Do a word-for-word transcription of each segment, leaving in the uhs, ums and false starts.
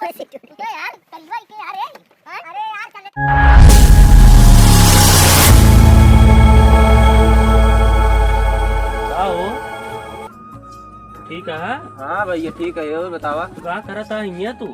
अरे यार, कलवा के यार, ए? हाँ? अरे यार, चल। का हो? ठीक है? हाँ भैया, ठीक है। और बतावा? का करत है हियाँ तू?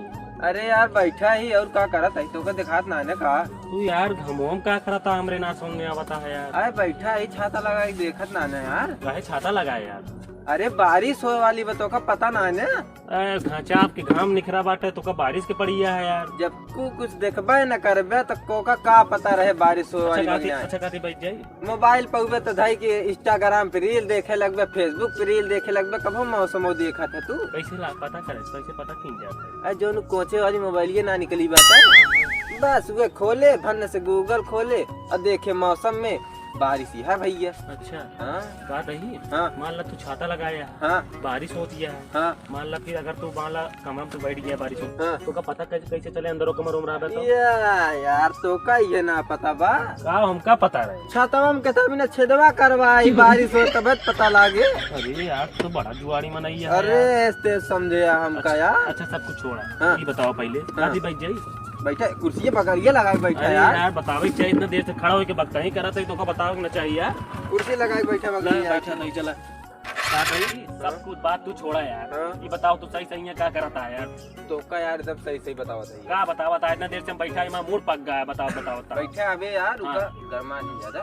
अरे यार, बैठा ही, और का करत है? तोका देखात ना है का? तू यार, घमोम का करत है, हमरे ना समझ में आवता है यार। अरे बैठा ही, छाता लगाए, देखत ना है यार। काहे छाता लगाए यार? अरे बारिश होए वाली बा, तोका पता ना है ना? ए, घाचा आपके घाम निखरा बाटे, तोका बारिश के पड़िया है यार। जब कु कुछ देखबे न करबे, तो कोका का पता रहे बारिश होए अच्छा, वाली काती, बा कि ना। अच्छा, काती बैठ जाई। मोबाइल पउबे तो धई के Instagram पे reel देखे लगबे, Facebook पे reel देखे लगबे, कबो मौसमो देखत है तू? कैसे ला पता करे, कैसे पता किन जात है? अरे, जौन कोचे वाली मोबाइलिए ना निकली बाटे, बस उहे खोले, भन्न से Google खोले और देखे मौसम में बारिश ही है भैया। अच्छा। हाँ। बात यही। हाँ। मान ला तू छाता लगाया है, हाँ। बारिश होती है। हाँ। मान ला फिर अगर तू मान ला कमरा में तू बैठ गया बारिश हो, हाँ। तो का पता कैसे, कैसे चले अंदर कमरा में रहबे तो? या यार, तो का ये ना पता बा? का हमका पता रहे? छतवा में कितना बिना छेदवा करवाई, बारिश हो तब पता लागे। अरे यार, तो बड़ा जुआड़ी मनई है अरे, यार। ऐसे समझे यार हमका अच्छा, यार। अच्छा, सब कुछ छोड़ा। हाँ। ये बताओ पहले, हाँ। काती बैठ जाई? बैठा, कुर्सी पकड़िए लगा के बैठा अरे यार। यार, बतावे के चाहिए, इतना देर से खड़ा होके बकता ही करत है, तो का बतावे के ना चाहिए यार। कुर्सी लगा के बैठा, ना, बकरी यार। बैठा नहीं चला। का कही? सब कुछ बात तू छोड़ा यार। हाँ। ये बताओ तू सही सही है, का करता है यार? तो का यार, एकदम सही सही बतावत है यार। का बतावत है? इतना देर से हम बैठा है, हमारा मूड पक गया है। बताओ, बताओ, बताओ। बैठा अबे यार, हाँ। रुका, गरमा नहीं ज्यादा।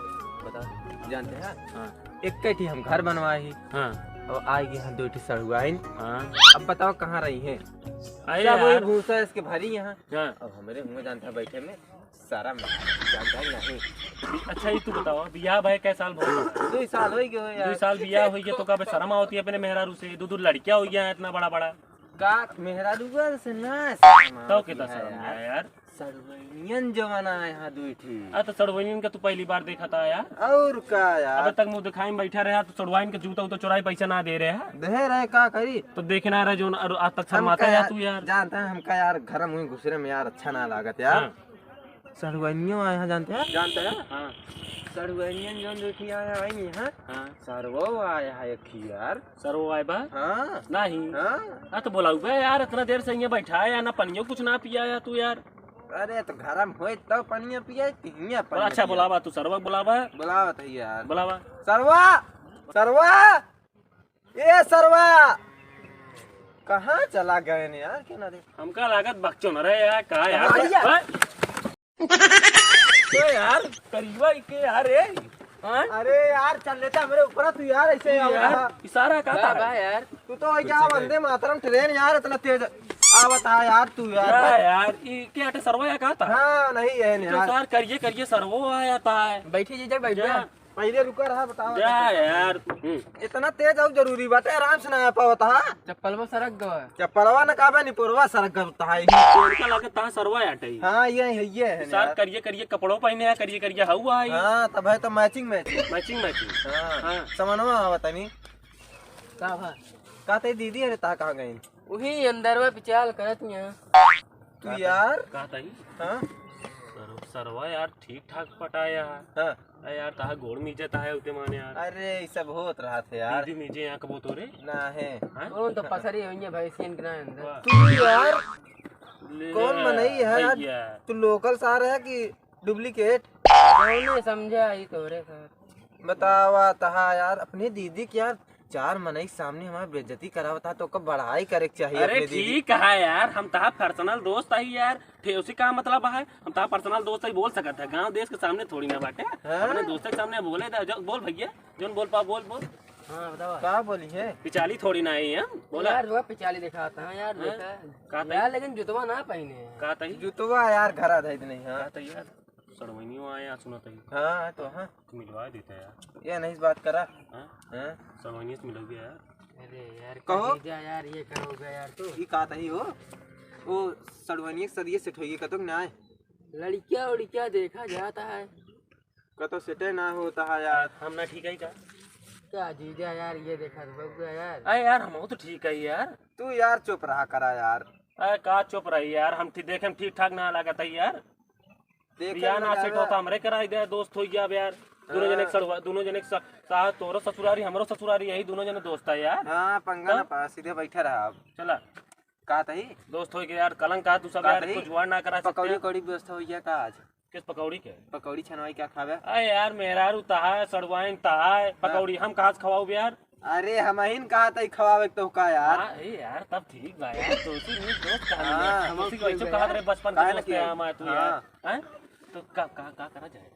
बताओ, जानते हैं? हाँ। एक कई ठी हम घर बनवाए ही। हाँ। और आए गए हैं दो ठी सड़ुआइन। हाँ। अब बताओ कहाँ रही हैं? अरे सब वही यार। भूसा इसके भरी यहाँ। हाँ। अब हमरे हुए जानता है बैठे में शर्म जानता है नहीं। अच्छा, ये तू बताओ, बियाह भाई कै साल भर? दो साल हो गए हो यार। दो साल बियाह हो गया तो का बे शर्म आवती है अपने मेहरारू से? दो दो लड़कियां हो गया है इतना बड़ा बड़ा। का मेहरारू से ना शर्म तो आवती कितना है शर्म यार। है यार? सड़ुआइनियन जमाना है यहाँ दो ठी। आ तो सड़ुआइनियन का तू पहली बार देखा था यार। और का यार? अबे तक मुंह दिखाई में बैठा रहा तो सड़ुआइन के जूता उता चोराई पैसा ना दे रहे हैं। दे रहे का करी? तो देखना रहे जो न-, और आज तक शर्माता हमका है यार, तू यार। जानता है हमका यार घर में घुसरे में यार अच्छा ना लागत यार। हाँ। सड़ुआइनियों आए हैं जानते हैं? जानते हैं? हाँ। सड़ुआइनियन जौन दो ठी आए हैं, आई नहीं है? हाँ। सरवो आए हैं एक ही यार। सरवो आए बा? हाँ। नहीं। हाँ। हाँ तो बोलाऊ बे यार, इतना देर से यहाँ बैठा है यार, ना पनियो कुछ ना पिया है तू यार। अरे तो घर में होई तब पनिया पिया, तिहिया बोला, पनिया अच्छा पिया। बोलावा तू सरवा बोलावा। बोलावा तो यार। बोलावा। सरवा, सरवा, ए सरवा, कहाँ चला गए ने यार, क्यों ना देख? हमका लागत बकचो न रहे यार, का यार? भैया। हैं? तो यार, करीबा के यार, ए? हाँ? अरे यार, चल लेता हमरे ऊपर तू यार, ऐसे तू यार, आवता। इशारा का बा, था? बा यार। तू तो वही कुछ क्या नहीं। वंदे मातरम ट्रेन यार, इतना तेज आवत है यार तू यार। क्या यार, ई क्या अटे सरवा या का था? हाँ, नहीं है तो यार। सार करिए, करिए सरवो आया था। बैठे जीजा, बैठ जा। जा। पहले रुका रहा, बताओ। जा यार। हम्म। इतना तेज और जरूरी बाटे, आराम से ना आ पावत हा। चप्पलवा सरक गवा। चप्पलवा न काबे निपोरवा सरक गवा तहाई। इनका लागत तहा सरवा आटे ही। हाँ, ये है, ये है सार यार। करिए करिए कपड़ों पहने है, करिए करिए हवा आई। हाँ, तब है तो matching matching। Matching matching। हाँ, हाँ। समनवा आवा तनी। का भा? का ते दीदी, अरे ता कहाँ गई? वही अंदरवा पिचाल करत यहाँ। तू का यार? का ताई? हाँ? सर-, सरवा यार ठीक ठाक पटाया है। हाँ। अरे यार, तहा गोड़ मीजत है उते माने यार। अरे, ये सब होत रहत है यार। दीदी मीजे यहाँ कबो तोरे? ना है। हाँ? कौन तो पसरी होइए भाई, सीन के ना अंदर। वाह। तू यार, ले कौन मनई है यार? भैया। तू local सार है कि duplicate? कौन समझा ही तोरे साथ? बतावा तहा यार, अपने दीदी के यार चार मनई के सामने हमार बेइज्जती करावत हा, तो ओकर बड़ाई करे के चाहिए अरे अपने दीदी। ठीक है यार, हम तहा personal दोस्त आई यार, ठेसी का मतलब है, हम तहा personal दोस्त आई, बोल सकत है, गांव देश के सामने थोड़ी ना बाटे, हाँ। अपने दोस्त के सामने बोले दा, जो, बोल भैया, जोन बोल पा, बोल, बोल। हाँ, बताओ। का बोली है? पिचाली थोड़ी ना आई है, बोला। यार, वो पिचाली दिखाता है यार, हाँ? देखा। का तई? यार, लेकिन जुतवा ना पहने हैं। का तई? जुतवा यार, घरा धई नहीं, हाँ। का तई यार? सड़वइनियो आए, आ सुनत ही। हाँ, तो हाँ। तो मिलवा देता यार। ये नहीं बात करा। हाँ? हाँ? सड़वइनियो से मिलोगे यार। अरे यार, कहो। जीजा यार, ये कहोगे यार तू? ई का तही हो? वो सड़वइनियो के सदिये सेट होइए कतो कि ना आए? लड़किया उड़किया देखा जाता है। कतो सेटे ना होता है यार। हम ना ठीक है का? का जीजा यार, ये देखा बबुआ यार। अरे यार, हम तो ठीक है यार। तू यार चुप रहा करा यार। अरे का चुप रही यार, हम ठीक, देखे में ठीक ठाक ना लागत है यार। देखे बियाह में ना सेट होता, हमरे कराई दे, दोस्त हो गया अब यार। दोनों जने हाँ। सड़वा, दोनों जने सा-, साथ तोरो ससुरारी, हमरो ससुरारी, यही दोनों जने दोस्त है यार। हाँ, पंगा तो? ना पा, सीधे बैठे रहा अब। चला। का तही? दोस्त होइ के यार, कलंक का तू सब का यार, तही? कुछ जुगाड़ ना करा सकते पकौड़ी हैं? कौड़ी व्यवस्था होइ गया का आज? किस पकौड़ी के? पकौड़ी छनवाई क्या खावे? अरे यार, मेहरारू तहा है, सड़ुआइन तहा है, हाँ। पकौड़ी हम कहाँ से खवाऊ यार? अरे, हमहिन कहा तही खवावे तो का यार? हाँ, ए यार, तब ठीक बा यार, दोस्ती में दोस्त कहा हाँ, मिले। हम दोस्ती कैसे कहा रे, बचपन के काहे ना दोस्त है किया? हमारे तू यार, हाँ। हैं? तो का, का, का करा जाए?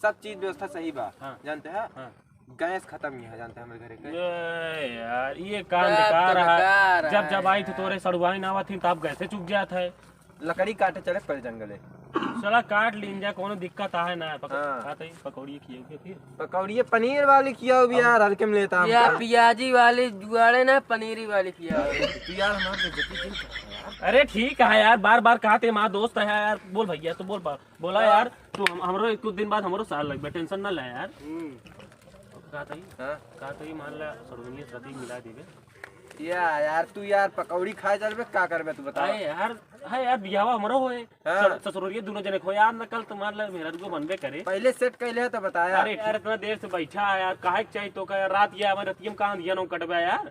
सब चीज व्यवस्था सही बा, हाँ। जानते हैं? हाँ। गैस खत्म ही है, जानते हैं, हमारे घरे के। ए यार, ये काम का बेकार है। बेकार जब, जब है आई थी यार। तोरे सड़ुआइन आवत थी, तब गैसे चुक जात है। लकड़ी काटे चले पड़े जंगले। चला काट लीन जा, कोनो दिक्कत आहे ना। पक-, हाँ। का तही पकौड़ी खियाओगे फिर? पकौड़ी पनीर वाली खियाओ भी यार, हल्के में लेता हम या तो। पियाजी वाली जुगाड़े ना, पनीरी वाली खियाओ। तू यार हमारे बेइज्जती क्यों कर रहा है यार? अरे ठीक है यार, बार बार कहा ते हमारा दोस्त है यार। बोल भैया, तू बोल बार। बोला हाँ। यार, तू हम, हमरो एक दो दिन बाद हमरो साल लगबे, टेंशन ना ले यार। हम्म। का तही? हाँ? का तही मान ला, सड़ुआइन से शादी मिला देबे। या यार, तू यार पकौड़ी खाए चलबे, का करबे तू बता? अरे यार, हाँ यार, बियाहवा हमरो होए। हाँ। सस-, ससुररिया दोनों जने को यार, नकल तो मान ला, मेहरारू बनबे करे। पहले सेट कैले है तो बताया। अरे यार, इतना देर से बैठा है यार, काहे के चाहिए तो का यार, रात ये हमारे रतियम कहाँ दिया नो कटबे यार।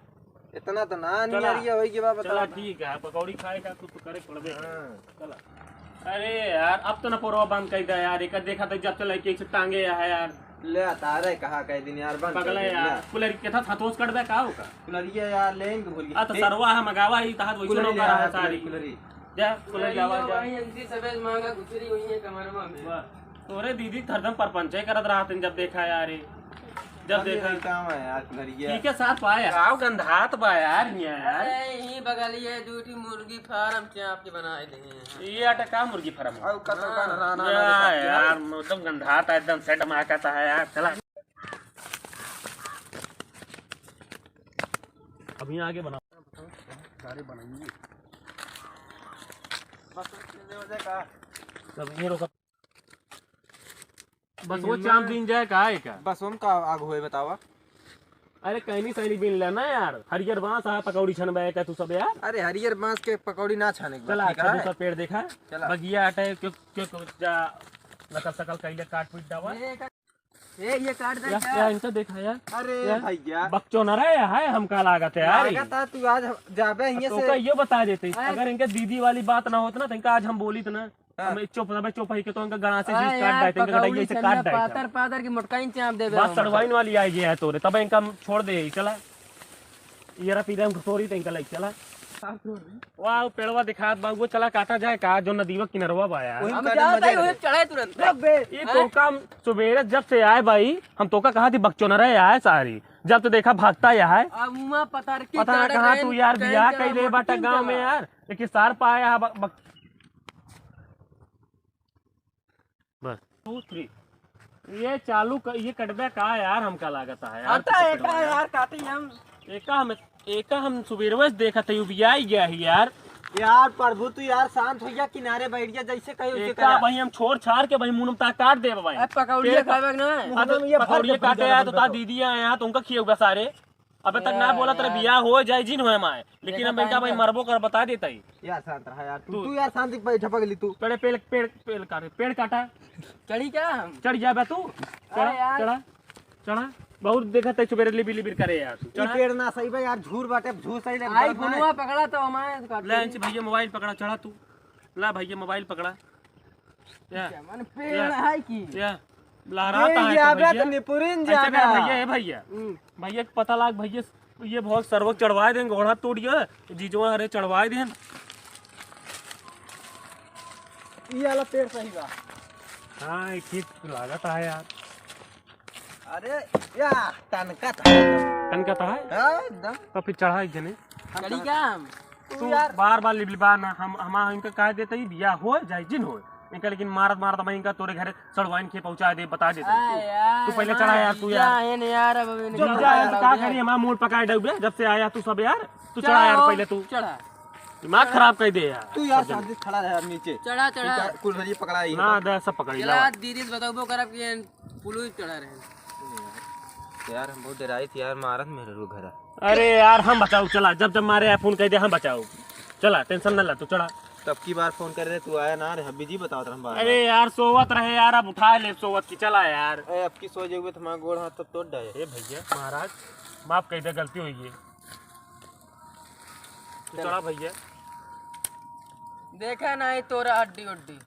इतना तो ना चला। नियरिया होई के बा, बताओ चला ना। ठीक है, पकौड़ी खाए का कुछ तो करे पड़बे। हाँ। चला। अरे यार, अब तो ना पोरवा बंद कर दे यार, एक देखा तो जब चला के इसे टांगे है यार। ले तारे कहा कह दिन यार, बंद पगला कर दे, यार, ले। कुलरी के था, थतोस कटबे का होगा? कुलरिया यार, लेन के भूल गया। आ तो दे। सरवा है, मगावा ही, तहां वही कुलरी नौकर ले है आ, सारी। कुलरी। जा, कुलरी कुलरी लावा, जा, जा। वही अंती सबेज मांगा, गुजरी हुई है कमरवा में। वाह। तोरे दीदी हरदम परपंचे करत रहत हैं, जब देखा यार, ये। जब हम ये देखा। नहीं काम है यार, कुलरिया। ठीक है, साथ पाया। आओ, गंधात बा यार, हियां यार। अरे, यही बगलिए दू ठी मुर्गी फार्म चाप के बनाए दे हैं। ये आटा का मुर्गी फार्म है? और कतौ का हाँ। राना या ना यार, एकदम गंधात है, एकदम सेंट मारता है यार। चला। अब यहाँ आगे बना। सारे बनाएंगे। बस ये वजह का। सब ये रोका। बस वो इनमें चांद दिन जाए का है का? बस हम का आग होए बतावा। अरे कहनी सहनी बीन ले ना यार, हरियर बांस आ पकौड़ी छनबे का तू सब यार। अरे हरियर बांस के पकौड़ी ना छाने के चला, बाद, ठीक अच्छा है? दूसरा पेड़ देखा। चला। बगिया हटे, क्यों, क्यों, क्यों, जा, नकल सकल कैले काट पीट डावा। ए, ए, ये काट दे या, क्या? या, इनका देखा यार। अरे या, भैया। बकचोनरा है, है हमका लागत है यार। लागत है तू आज जाबे हियां तो से। का ये बता देते, अरे। अगर इनके दीदी वाली बात ना होत ना, तो इनका आज हम बोलित ना। हाँ। हम चुप, अबे चुप है कि तो इनका गणा से हाँ चीज काट यार, देते, इनका गटाई पकौड़ी से छन्ना काट देते। पातर पातर की मोटकाइन चाप देबे बस हम। सड़वाइन वाली आई गई है तोरे, तब इनका हम छोड़ दे, चला। ये रहा पीछे हम तोरी तो इनका लाइक चला। वाह, पेड़वा दिखात बा, वो चला काटा जाए का, जो नदीवा किनरवा बा यार। वही हम काटे जाओ मजा ताई, आवे। वही चढ़े तुरंत। अबे, ये हाँ? तो काम सुबेरे जब से आए भाई, हम तोका कहा थी बकचोनरा है सारी, जब तो देखा भागता ही है। अब उमा पतर की पता ना चढ़ कहाँ रहे तू यार, हैं, बियाह कहीं कइले चढ़ बाटा मोटकिन गाँव में चढ़ा। यार, लेकिन सार पाया है बक-, बक-, बस। Two, three. ये चालू क-, ये कटबे का यार, हमका लागत है यार, हटा कुछ एका कटबे यार, काटी हम। एका हम, एका हम सुबेरवे से देखत है, उबियाई गया है यार। यार प्रभु, तू यार शांत हो जा, किनारे बैठ जा, जैसे कही उसे एका करा। भाई हम छोड़ छाड़ के भाई मुंह में ता काट देबे भाई। अब पकौड़िया पेड़ का खावे के ना। अब मुंह में ये भर पकौड़िया के काटे भर यार, तो दे। ता दीदी आए यहाँ, तो उनका खिए हुआ सारे। अबे तक ना बोला, तेरे बियाह हो जाए जिन होए माए, लेकिन देखा हम इनका ताई भाई का। मरबो कर बता देता ही। यार शांत रहा यार, तू, तू तू यार शांति पे बैठा पगली तू। पेड़, पेड़, पेड़, पेड़ काटे, पेड़ काटा। चढ़ी क्या हम? चढ़ जा बे तू। अरे चढ़ा, यार। चढ़ा, चढ़ा। बहुत देखा तै सुबेरे लिबिर लिबिर करे यार तू। ई चढ़ा। पेड़ ना सही बा यार, झूर बाटे, झूर सही ले, आई बर्फ फोनवा है। पकड़ा तो हमारे काट ले, ले। इनसे भैया मोबाइल पकड़ा, चढ़ा तू। ला भैया मोबाइल पकड़ा। या। क्या, मन पेड़ या, है कि? या। लहराता ये है तो याद है भैया। तो निपुरिन ऐसे जाना। कर भैया, ए भैया। हम्म। भैया के पता लाग भैया, ये बहुत सरवक चढ़वाए देंगे, घोड़ा टूट गया, जीजवा हरे चढ़वाए देन। ये वाला पेड़ सही बा। हाँ, ये ठीक लागत है यार। अरे, या, टनका था। टनका था है? हाँ, एकदम। तो फिर चढ़ा एक जने। चढ़ी क्या हम? तू तू यार। बार बार लिबलिबा ना, हम, हम इनका कह देते ही बिया हो जाए जिन हो। इनका लेकिन मारत मारत हम इनका तोरे घरे सड़वाइन के पहुंचा दे, बता देते। आ यार, तू पहले चढ़ा यार, तू जीजा यार। है ना यार, अब इनका जीजा है तो का करी, हमारा मूड पकाए डूबे, जब से आया तू सब यार। तू चढ़ा यार चढ़ाओ, पहले तू। चढ़ा। दिमाग खराब कर दे यार। तू यार शांति से खड़ा रह यार नीचे। चढ़ा, चढ़ा। ठीक है, कुल हरी पकड़ा ही ना, था। दे सब पकड़ चला, ला। दीदी से बताओ, वो करब कि पुलुई चढ़ा रहे। यार, हम बहुत डराई थी यार, मारत मेरे रो घर। अरे यार, हम बचाऊ, चला, जब जब मारे फोन कर दे, हम बचाऊ। चला, टेंशन ना ला, तू चढ़ा। तब की बार फोन कर रहे, तू आया ना रे, हम बिजी बताओ तेरा हम बार अरे बार। यार, सोवत रहे यार, अब उठा ले सोवत की, चला यार। ए, अब की सो जाओगे तो हमारा गोड़ हाथ तो तोड़ डाले। ए भैया, महाराज, माफ कर दे, गलती हुई है। तू चला। चढ़ा भैया। देखा नहीं तोरा हड्डी उड्डी।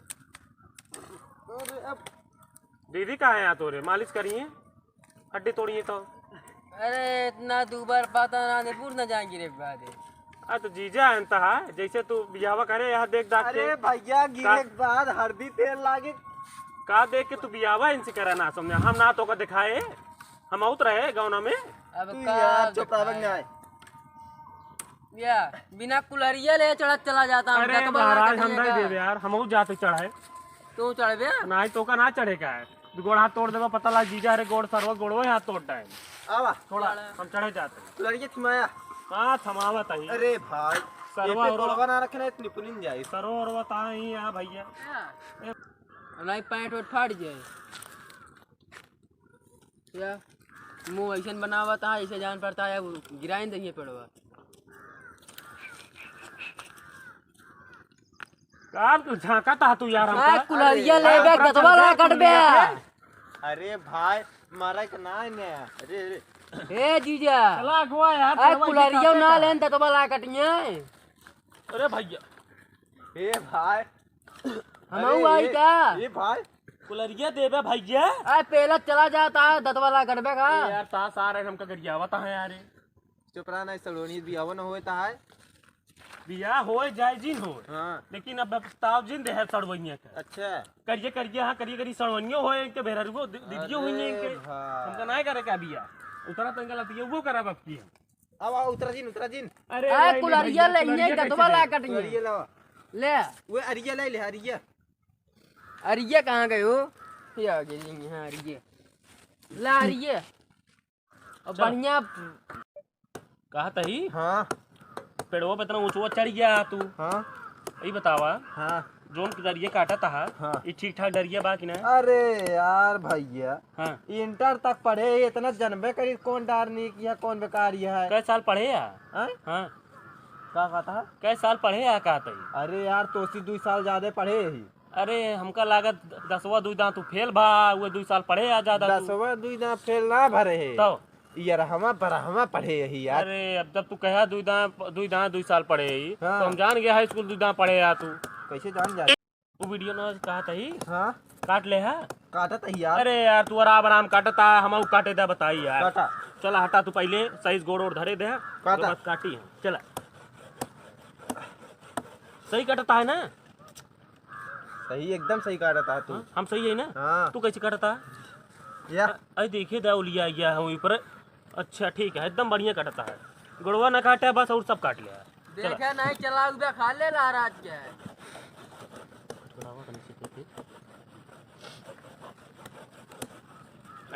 अरे अब दीदी कहाँ है यहाँ तोरे? मालिश करिए, हड्डी तोड़िए तो। अरे इतना दूबर पाता ना दे, पूर ना जाएंगे रे बादे। अरे तो जीजा अंत है, जैसे तू बियाहवा करे यहाँ देख दाख के। अरे भैया, गिरे का? के बाद हरदी तेल लागे। का देख के तू बियाहवा इनसे करे ना समझे? हम ना तो का दिखाए, हम आउत रहे गौना में। अब तू का यार चुप रह, दिखाए? बंग आए। या, बिना कुलरिया ले चढ़त चला जाता हम, अरे डकबा महाराज, लागत हम नहीं नहीं का? देबे यार, हमहू जाते चढ़ाए। तू चढ़बे? नहीं तो का ना चढ़े का है, गोड़ हाथ तोड़ देबा, पता लग जीजा रे गोड़ सरवा गोड़वे हाथ तोड़ डाए। आवा। थोड़ा चढ़ा। हम चढ़े जाते। कुलरिया थमाया। हाँ, थमावा तही। अरे भाई, सरवा ये पे ओरवा। गोड़वा ना रखना, इतनी पुलिन जाए। सरवा ओरवा ता ही है भैया। हाँ। ए। अब नहीं पैंट वैंट फाट जाए। या, मुंह ऐसन बनावत है, ऐसे जान पड़ता है, वो गिराइन देंगे पेड़वा। का तू झांकत है तू यार हमका? ए, कुलरिया अरे, लेबे, अरे, गतवा ला अरे, कटबे। अरे भाई, मारा के ना ने। अरे, अरे। ए जीजा। चला अगवा यार, ए, चला, कुलरिया ये ना का लेन, दतवा ला कटिए। अरे भैया। ए भाई। हम अरे, आई ए, का? ए भाई। कुलरिया देबे भैया। ए, पेला चला जाता है, दतवा ला कटबे का। ए यार, ता सारे हमका गरियावत है यार। चुप रहा ना, सलोनी बियाह न होए ता है। बियाह होए, जाए जिन होए। हाँ। लेकिन अब बताओ जिन देहे सड़वइया का। अच्छा। करिए, करिए, हाँ, करिए, करिए, सड़वइयो होए, इनके भेररुओ दि-, दीदियो हुई है इनके। अरे भाई। हमका ना करे का बियाह। उतरा तो इनका लतिया वो करा बाप की हम। अब आओ, उतरा जिन, उतरा जिन। अरे, आ, ले, ले, कुलरिया भैया, ले, कुलरिया ये कैसे गदवा दे? ला कटिए। कुलरिया लावा। ले। वो अरिया ले ले, अरिया। अरिया कहाँ गए हो? ये आ गए जी, हाँ, अरिया। ला, अरिया। और चल। बढ़िया। कहा तही? हाँ। पेड़वा पे इतना ऊंचवा चढ़ गया तू। हाँ। ई बतावा। हाँ। जोन की डरिया काटा था, हाँ। ई ठीक ठाक डरिया बा कि ना? अरे यार भैया, हाँ। इंटर तक पढ़े, इतना जनबे करी कौन डार नीक है, कौन बेकार है। कै साल पढ़े आ? हाँ? हाँ। का कहता है? कै साल पढ़े आ कहता ही? अरे यार, तोसी दुई साल ज्यादा पढ़े ही। अरे, हमका लागत दसवा दुई दांत तू फेल भा, वो दुई साल पढ़े आ ज्यादा तू। दसवा दुई दांत फेल ना भरे है। तो? यार, हमा बरहमा पढ़े यही यार। अरे, अब जब तू कहा दुई दांत, दुई दांत दुई साल पढ़े ही, हाँ। तो हम जान गए हाई स्कूल दुई दांत पढ़े आ तू। कैसे जान जा? तू वीडियो ना कहा तही? हाँ। काट ले हा? काटत ही यार। अरे यार, तू आराम आराम काटता, हम काटे दा बताई यार। काटा। चला हटा, तू पहले सही से गोड़ ओड़ धरे दे। काटा। ओकर बाद काटी हम। चला। सही काटता है ना? सही, एकदम सही काटता है तू। हाँ, हम सही है ना? हाँ। तू कैसे काटता है? या। अरे देखे दा उलिया गया है वहीं पर। अच्छा, ठीक है, एकदम बढ़िया काटता है। गोड़वा ना काटे बस, और सब काट ले। चला। देखे नहीं, चला उबे खा ले ला रात के।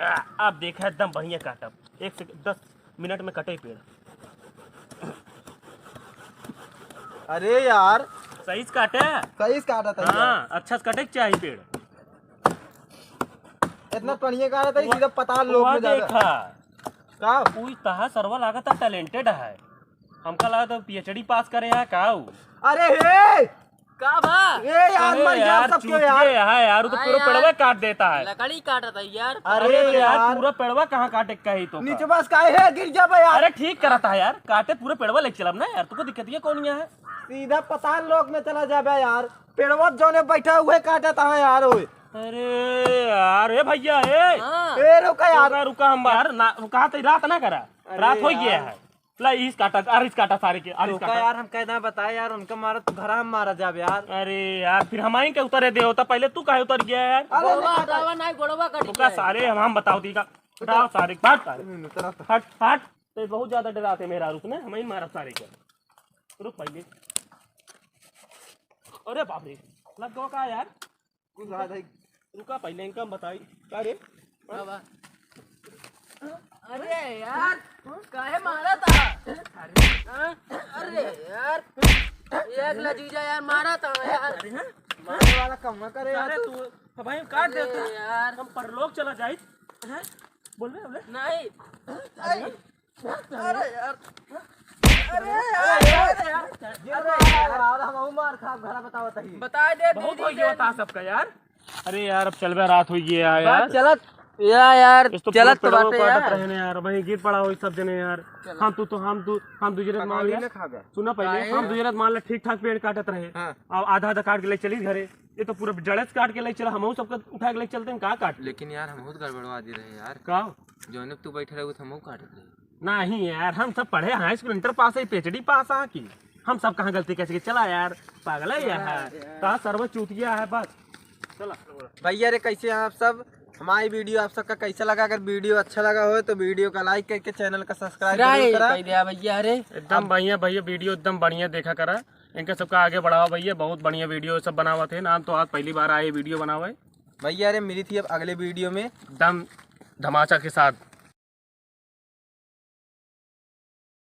आ, अब देखा, एकदम बढ़िया काटब। एक से दस मिनट में कटे पेड़। अरे यार। सही से काटे। सही से काटत है यार। हाँ, अच्छा से कटे के चाही पेड़। इतना बढ़िया काटत है, वो, सीधा पताल लोक वो में जाता। देखा। का? उ तहा सरवा लागत है talented है। हमका लागत है पीएचडी पास करे है का उ? अरे हे! का बा? ए यार, अरे मर गया यार, सब क्यों चूतिए यार? है यार, उ तो हाँ पूरा यार। पेड़वा काट देता है। लकड़ी काटत है यार। अरे अरे तो यार, यार। पूरा पेड़वा कहाँ काटे के कही तो का? नीचे बस का है, गिर जाबे यार। अरे ठीक करता है यार, काटे पूरा पेड़वा लेके चलब ना यार, तुमको दिक्कत ये कौन है? सीधा पताल लोक में चला जाबे यार, पेड़वा जौने बैठा हुए काटता है यार, ओए। अरे यार, ए भैया, ए। हाँ। ए, रुका यार। रुका, रुका, हम यार, ना, रुका, तो रात ना करा। अरे रात हो गया यार। है। ला, इस काटा, अरे, इस काटा सारे के, अरे, इस रुका काटा। यार, हम कहना बताए यार, उनका मारा तो घर हम मारा जाब यार। अरे यार, फिर हम आइन के उतरे दे होता, पहले तू काहे उतर गया यार? अरे, गोड़वा नहीं काटा। हटावा, नहीं, गोड़वा कट रुका गया है। सारे, हम, हम बताओ दी का। उठाओ सारे, भाग सारे। नहीं, नहीं, उतरा तो। हट, हट। तो बहुत ज्यादा डराते मेरा, रुक ना, हम ही मारा सारे के। रुक पहले। अरे बाप रे, लग गया का यार? कुछ ज्यादा ही। रुका, पहले इनका हम बताई। का रे? बाबा। अरे यार, काहे मारा था? अरे, हाँ? अरे यार, ये अगला जीजा यार मारा था यार। अरे, हाँ? मारे वाला कम ना करे यार अरे तू। तू, भाई, काट दे अरे तू। यार। हम परलोक चला जाई। हैं? बोल रहे, बोल रहे? नहीं। अरे, अरे यार। अरे यार, अरे यार। ये रे यार, हम मार खा, घर बतावत ही। बता दे बहुत दीदी हो गया से। था सबका यार। अरे यार, अब चलबे, रात हो गया है यार। बात चलत। या यार, इस तो चलत पूरा तो पेड़वा बाटे काटत यार। रहे ने यार, वहीं गिर पड़ा हो सब जने यार। चला। हम तू तो हम दू हम दू जने मान ले। खा गया। सुना पहले, काहे? हम दू जने मान ले ठीक ठाक पेड़ काटत रहे। हाँ। अब आधा आधा काट के ले चली घरे। ये तो पूरा जड़े से काट के ले चला, हमहू सबका उठा के ले चलते हैं, का काट? लेकिन यार, हमहू तो गड़बड़वा दी रहे यार। का? जौने तू बैठे रहे, वो तो हमहू काटत रहे। नहीं यार, हम सब पढ़े हाई स्कूल, इंटर पास है, पीएचडी पास आ की? हम सब कहाँ गलती कैसे की? चला यार, पागल है यार। यार। का सर्व चूतिया है बस। चला। भैया रे, कैसे हैं आप सब? हमारी वीडियो आप सबका कैसा लगा? अगर वीडियो अच्छा लगा हो तो वीडियो का लाइक करके चैनल का सब्सक्राइब जरूर करा। कर दिया भैया रे। एकदम बढ़िया भैया, वीडियो एकदम बढ़िया देखा करा। इनका सबका आगे बढ़ावा भैया, बहुत बढ़िया वीडियो सब बनावत है। नाम तो आज पहली बार आए वीडियो बनावे। भैया रे, मिली थी अब अगले वीडियो में। दम धमाचा के साथ।